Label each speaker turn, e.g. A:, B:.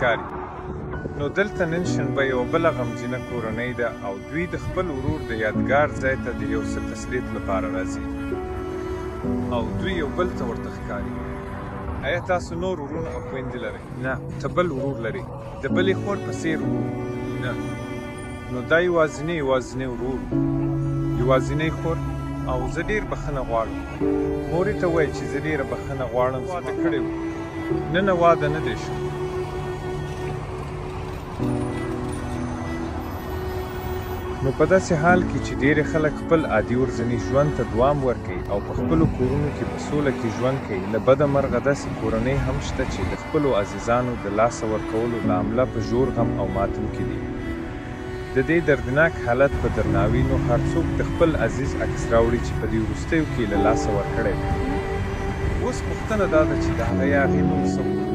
A: ښکاري. نو دلته نن شنبه یوه بله غمجنه کورنۍ ده او دوی د خپل ورور د یادګار ځای ته د یو څه تسلیت لپاره راځي. او دوی یو بل ته ورته ښکاري. ایا تاسو نور ورونه او خویندې لرئ؟ نه. ته بل ورور لرې؟ د بلې خور په څېر ورور؟ نه. نو دا یوازینی یوازینی ورور و. یوازینۍ خور؟ او زه ډېر بخښنه غواړم. مورې ته ووایه چې زه ډېره بخښنه غواړم. واده کړی و؟ نه نه واده نه دی شوی. نو په داسې حال کې چې ډېری خلک خپل عادي ورځني ژوند ته دوام ورکوي او په خپلو کورونو کې په سوله کې ژوند کوي، له بده مرغه داسې کورنۍ هم شته چې د خپلو عزیزانو د لاسه ورکولو له امله په ژور غم او ماتم کې دي. د دې دردناک حالت په درناوي نو هرڅوک د خپل عزیز عکس راوړي چې په دې وروستیو کې یې له لاسه ورکړی دی. اوس پوښتنه دا ده چې د هغه یا هغې نوم څه و؟